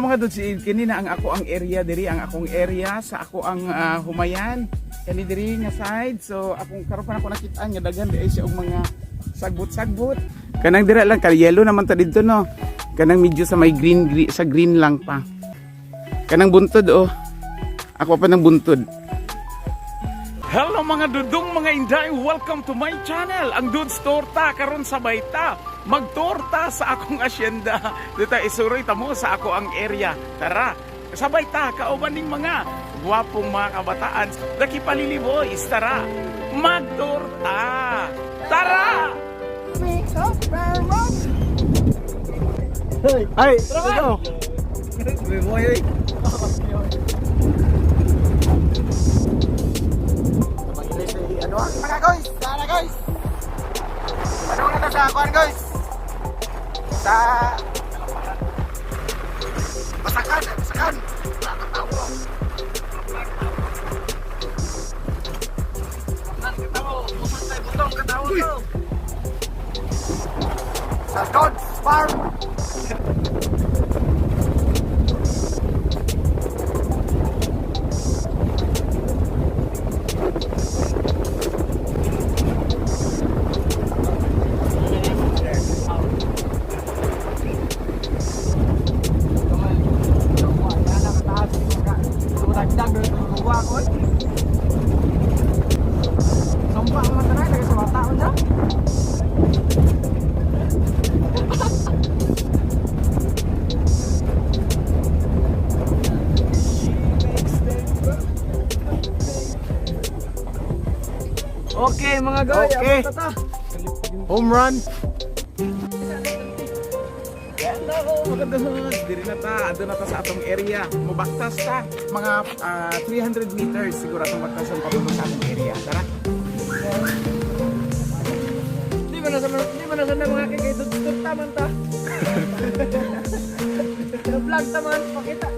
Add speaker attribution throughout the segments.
Speaker 1: Mga dudes, kini na ang ako ang area diri, ang akong area sa ako ang humayan. Kani diri nga side. So akong karon pa nako nakitaan nga daghan di ay siya og mga sagbot-sagbot. Kanang dira lang kay yellow naman ta didto, no. Kanang medyo sa may green, green sa green lang pa. Kanang buntod oh. Ako pa ng buntod. Hello mga dudong, mga inday, welcome to my channel. Ang Dudes Torta karon sabay ta magtorta sa akong asyenda. Dito isuroy ta mo sa ako ang area. Tara, sabay ta kauban ning mga gwapong mga kabataan. Daki Palili Boys, tara. Magtorta. Tara!
Speaker 2: Ay, let's go.
Speaker 3: Mga guys, tara guys. Ano na to sa kuan, guys? Sa Basakan, Basakan. Nakatawa. Sa Dodge Farm.
Speaker 2: Okay mga goy,
Speaker 3: Okay.
Speaker 2: abot na ta.
Speaker 3: Home run.
Speaker 1: Hello mga dudes, diri na ta, adto na ta sa atong area. Mubaktas ta mga 300 meters siguro atong baktason papunta sa atong area. Tara.
Speaker 2: Di ba na sa mga kay Dudes Torta man ta. Vlog ta man, pakita.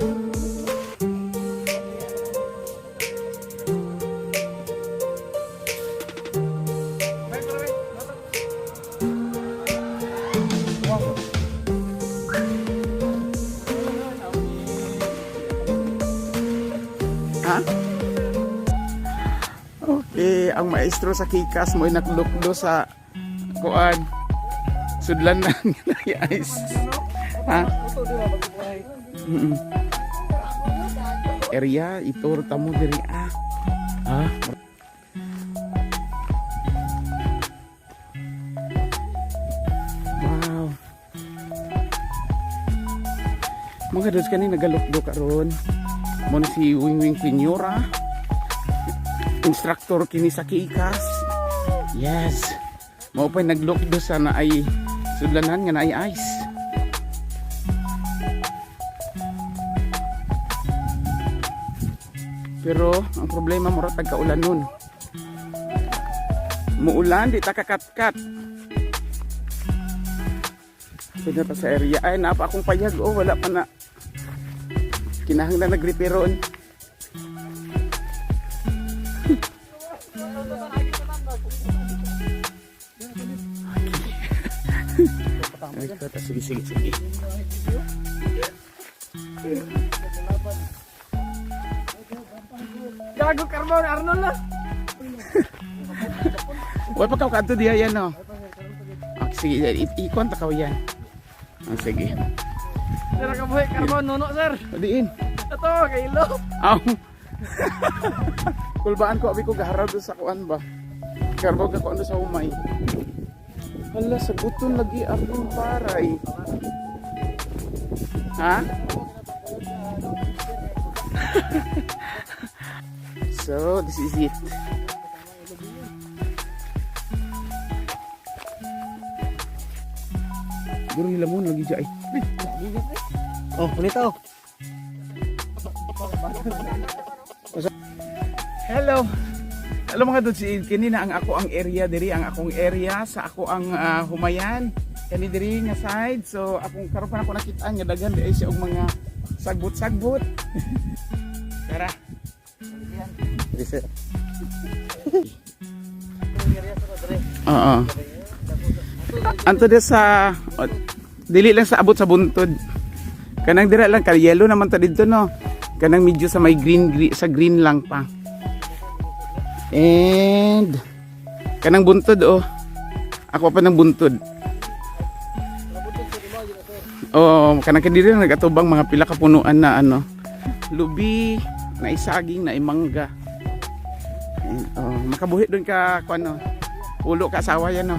Speaker 1: Ha? Okay, ang maestro sa kikas mo naklukdo sa kuan. Sudlan na ng ice. Ha? Mm. Area itur ta mo diri ah. Ha? Wow. Mga dudes, kani nagalukdo karon. Mo ni si Wing Wing Pinyora. Instructor kini sa Kikas. Yes. Mao pa naglukdo sa na ay sudlanan nga na ay ice. Pero ang problema, mura tag kaulan nun. Muulan, di ta kakatkat. Pwede pa sa area. Ay, napa akong payag. Oh, wala pa na. Kinahanglan nagreperon. Ay, kata. Sige, sige, sige.
Speaker 2: Gago Carbon Arnold na.
Speaker 1: Wala pa ka kadto diya yan, no? Okay, sige, ikon ta kaw yan. Ah, sige.
Speaker 2: Sir kabuhi Carbon nuno sir.
Speaker 1: Diin.
Speaker 2: Ito kay ilo.
Speaker 1: Aw. Kulbaan ko, abi ko gaharaw doon sa kuan ba. Karbaw ka kuan doon sa umay. Hala, saguton lagi akong paray. Ha? So, this is it. Guro hilamon lagi dyan ay.
Speaker 2: Oh, ulit oh.
Speaker 1: Hello. Hello mga dudes, kini na ang ako ang area diri, ang akong area sa ako ang humayan. Kani diri nga side. So akong karon pa nako nakitaan nga daghan di ay siya og mga sagbot-sagbot. Tara.
Speaker 3: Reset.
Speaker 1: Oo. Anto de sa oh, dili lang sa abot sa buntod. Kanang dira lang kay yellow naman ta didto, no. Kanang medyo sa may green, green sa green lang pa. And kanang buntod, oh. Ako pa ng buntod. Oh, kanang kadiri nagatubang mga pila ka punuan na ano. Lubi, na isaging, na imangga. And, oh, makabuhi doon ka kuan, no. Ulo ka asawa yan, no.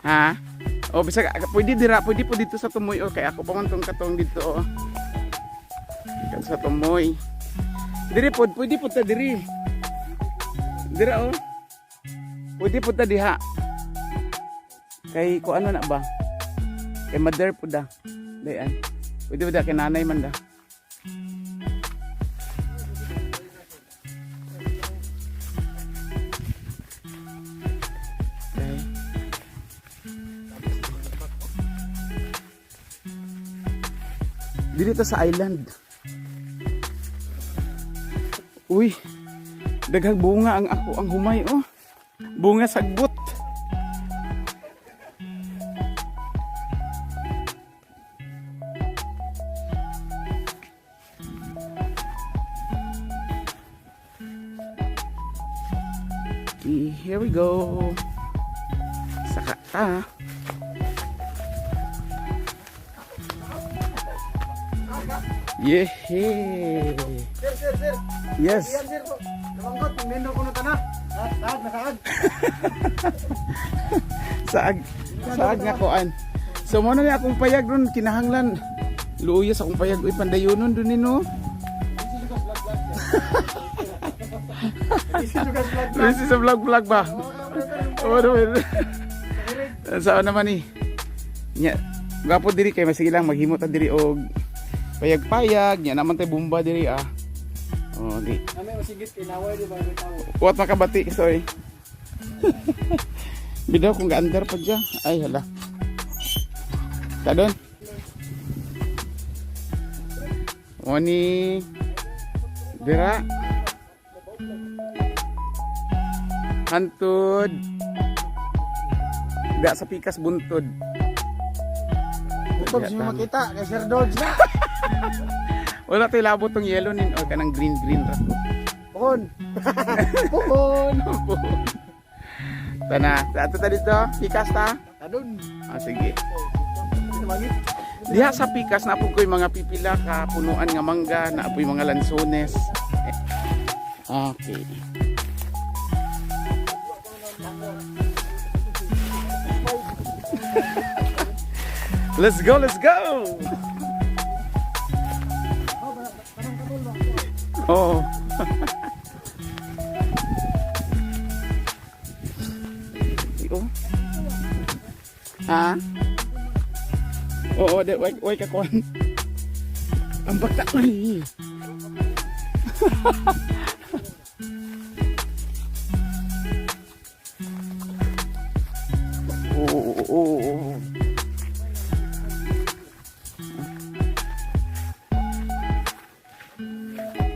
Speaker 1: Ha? O bisag pwede dira, pwede po dito sa tumoy, o kay ako pa man tong katong dito, oh. Kan sa tumoy. Diri pod, pwede po ta diri. Dira, oh. Pwede po ta diha. Kay ko ano na ba? Kay mother po da. Dayan. Pwede po da kay nanay man da. Okay. Dito sa island. Uy, daghang bunga ang ako ang humay, oh. Bunga sagbot. Okay, here we go. Saka ta. Yeah.
Speaker 2: Sir, sir, sir.
Speaker 1: Yes.
Speaker 2: Yan, sir. Namangkot, mendo ko na tana. Saag, nakaag.
Speaker 1: Saag saag nga koan. So mo na ni akong payag ron kinahanglan. Luoya sa akong payag, uy, pandayunon dun ni, no. This is a vlog vlog ba? Oh, no. Saan naman ni? Nya, gapo diri kay masige lang maghimo ta diri og payag-payag, nya naman tay bumba diri, ah. Oh, di.
Speaker 2: Kami masigit kay naway di ba tao.
Speaker 1: Wat makabati, sorry. Bidaw kung gaandar pa dya. Ay, hala. Ta doon. Oni. Dira. Hantud. Da sa pikas buntod.
Speaker 2: Bukod siya makita kay Sir Dodge na.
Speaker 1: Wala tayo labot tong yellow nin o kanang green green ra.
Speaker 2: Bukon. Bukon.
Speaker 1: Tana, ato ta dito, pikas ta.
Speaker 2: Tadon.
Speaker 1: Ah, sige. Diha sa pikas na ko'y mga pipila ka punuan nga mangga, na apoy mga lansones. Eh, okay. Let's go, let's go. Oo. Oh. Ha? Oo, di, way, way kakuan. Ang bakta ko ni. Oo.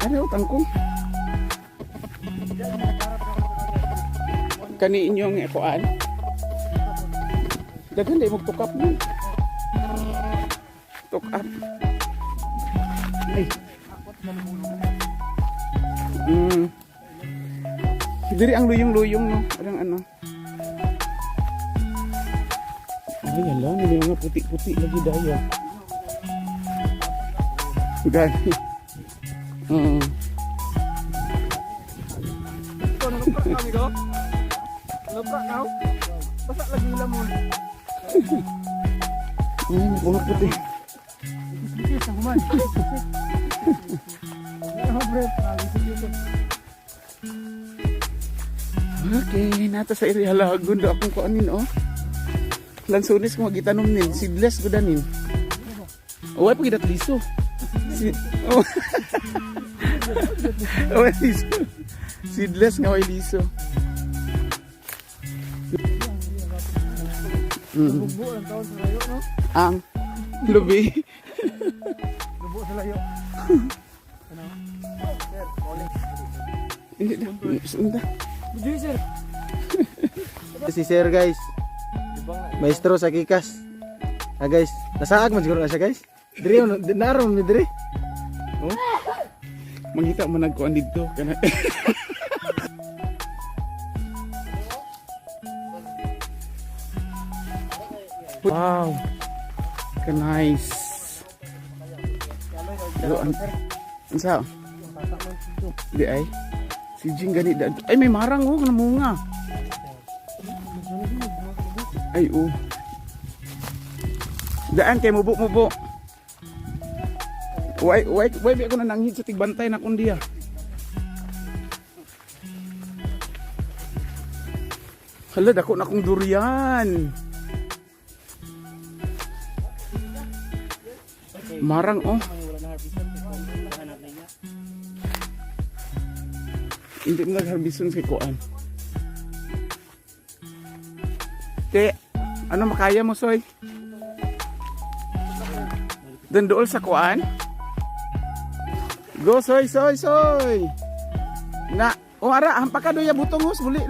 Speaker 1: Ano, tangkong? Kani inyong kuan? Daghan di magtukap mo. Tukap. Ay. Diri ang luyong-luyong, no. Parang ano. Ay, ala, may mga puti-puti lagi daya. Gani. Oo.
Speaker 2: Ito nalupra kami ko. Nalupra ka. Basta lagi lamon.
Speaker 1: Ay, mga puti.
Speaker 2: Bikis ang human. Ano bre?
Speaker 1: Okay, nata sa area halagon do akong kuanin, oh. Lansunis ko magitanom nin, seedless ko danin. Oh, ay pagidat liso. Si oh. Oh, liso. Seedless nga way liso.
Speaker 2: Bugbo ang taon sa layo, no?
Speaker 1: Ang lubi.
Speaker 2: Lubo sa layo.
Speaker 1: Hindi na. Sunda.
Speaker 2: Sir.
Speaker 4: Si Sir, guys. Maestro sa kikas. Ah guys, nasaag man siguro na siya, guys. Diri on, naron mi diri.
Speaker 1: Mangita mo nagkuan dito. Kana. Wow. Ka nice. Pero ang unsa? Di ay. Si Jing gani da. Ay, may marang oh, namunga. Ay oh. Daan kay mubo-mubo. Why why why bi ako nananghid sa tigbantay na kundi ah. Hala, dako na akong durian. Marang oh. Hindi mo nag-harbison kay Kuan. Te, ano makaya mo, Soy? Dandool sa Kuan? Go, Soy, Soy, Soy! Na, oh, ara, hampa ka doya butong hos, buli.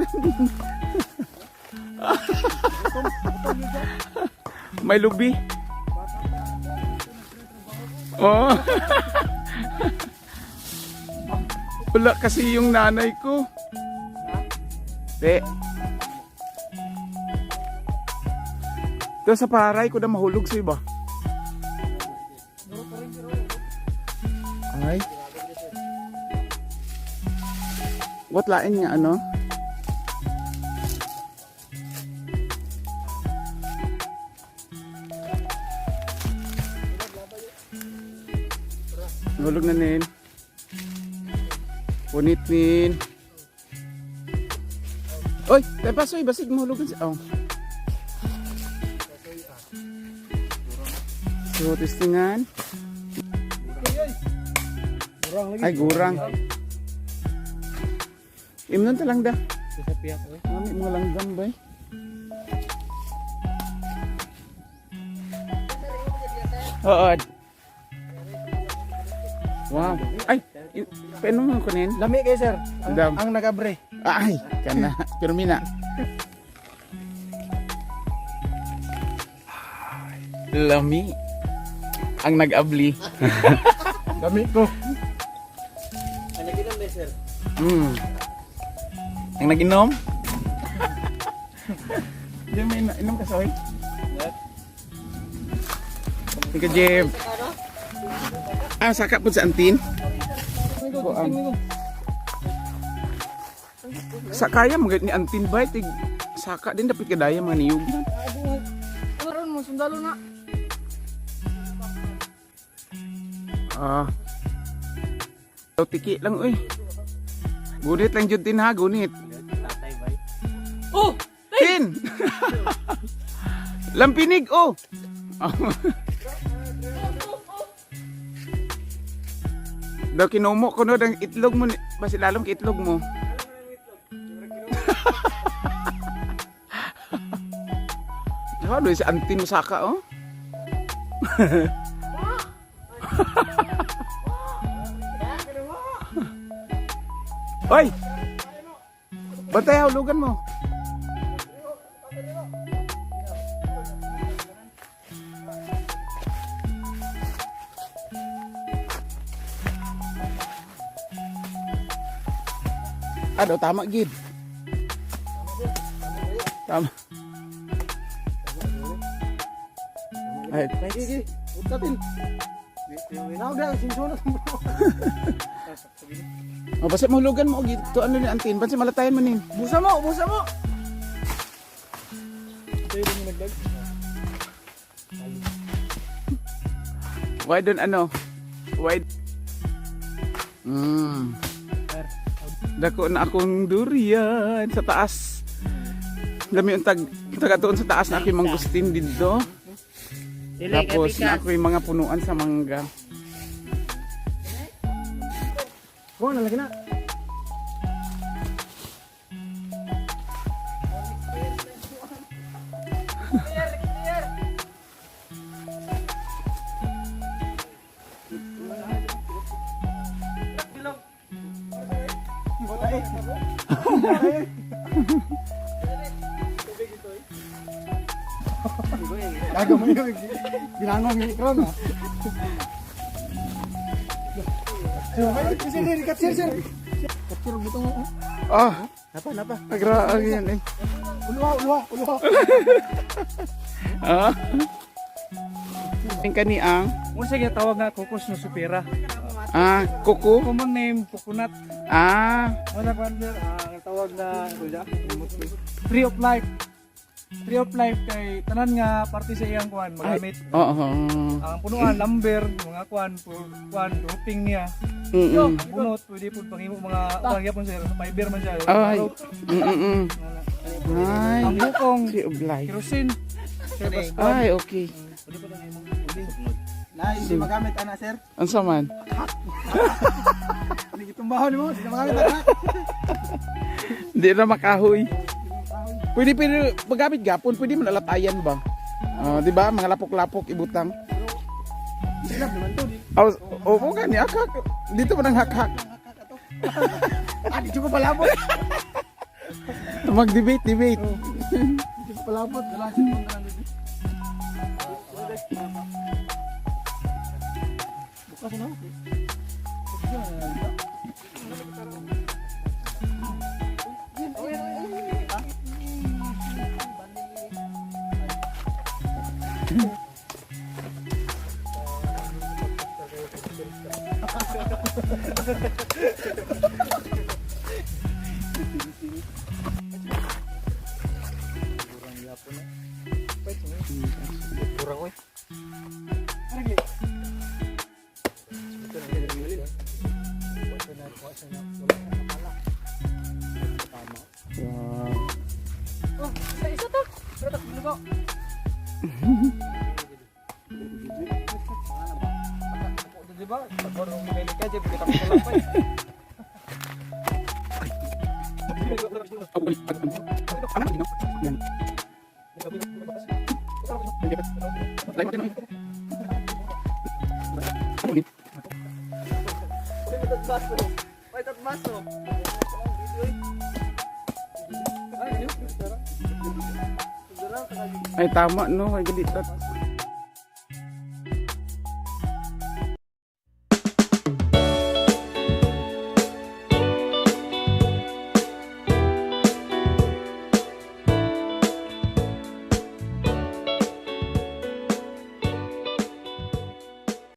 Speaker 1: May lubi. Oh. Wala kasi yung nanay ko. Te. Ito sa paray ko na mahulog sa iba. Ay. What lain nga ano? Nahulog na nin. Punit nin. Oy, tepas oy, basig mahulugan si. Oh. So, testingan. Ay, gurang. Imnon ta lang da. Mami, mga langgam ba eh? Oo. Wow. Ay, painom mo ko nin.
Speaker 4: Lami kay sir. Ang,
Speaker 1: Dam.
Speaker 4: ang nagabre.
Speaker 1: Ay, kana. Pirmina. Lami. Ang nag-abli.
Speaker 4: Lami ko.
Speaker 2: Ang naginom ba, sir?
Speaker 1: Ang nag-inom? Diyan may inom ka, Soy? Ika, Jeb. Ah, saka po sa antin. Sa kaya mo ni antin ba? Tig, saka din dapat kadaya mga niyog.
Speaker 2: Karon mo sundalo na.
Speaker 1: Ah. Tiki lang uy. Gunit lang jud din ha, gunit.
Speaker 2: Oh!
Speaker 1: Tin! Lampinig oh. Daw kinumo ko no ang itlog mo basilalom kay itlog mo. Ano si antin mo saka oh. Oy! Bantay hulugan mo. Ano, tama gid. Tama. Ay,
Speaker 4: Sige, utatin. Nawag na sinso na.
Speaker 1: oh, basta mahulugan mo gid. To ano ni antin, basta malatayan mo nin.
Speaker 2: Busa mo, busa mo.
Speaker 1: Why don't ano? Why? Dako na akong durian sa taas. Lami yung tagatuon sa taas na aking mangustin dito. Tapos na ako yung mga punuan sa mangga.
Speaker 4: Ko na lagi na. Gago mo yun. Ginangong yung ikron ha. Sir, sir, sir, sir. Kapsir, butong.
Speaker 1: Ah,
Speaker 4: Napa, napa.
Speaker 1: agra yan eh.
Speaker 4: Uluha, uluha, uluha.
Speaker 1: Ah. Ang kani ang
Speaker 2: Mo siya ginatawag nga cocos no supera.
Speaker 1: ah, kuko.
Speaker 2: Common name coconut.
Speaker 1: Ah,
Speaker 2: Mo na kwan sir, tawag na tree of life. Tree of life kay tanan nga parte sa iyang kuan magamit.
Speaker 1: Oo.
Speaker 2: Ang punuan lumber, mga kuan, kuan roofing niya.
Speaker 1: Mm.
Speaker 2: Ang bunot pwede pud panghimo mga kuan gyapon sir, fiber man siya.
Speaker 1: Ay. Mm. Ay.
Speaker 2: Ang bukong
Speaker 1: Tree of life.
Speaker 2: kerosene. Sir, bas kuan.
Speaker 1: Ay, okay.
Speaker 4: Na, hindi magamit ana, sir.
Speaker 1: Unsa man?
Speaker 4: Hindi gitumbahon mo, hindi magamit ana.
Speaker 1: Hindi na makahoy. Pwede pwede magamit gapon, pwede man alatayan ba? Ah, di ba? Mga lapok-lapok ibutang.
Speaker 4: Silap naman to. Di.
Speaker 1: Oh, oo gani akak. Dito man ang hakhak.
Speaker 4: Ah, di ko palabot.
Speaker 1: Mag-debate, debate.
Speaker 4: Di ko palabot. Dala siya pang dala. Bukas na.
Speaker 1: Wow.
Speaker 2: Oh, isa isa to. Pero tak binugo. Di ba? Pag ka, Jeff, kita ko lang pa eh.
Speaker 1: Ay tama no, ay galit.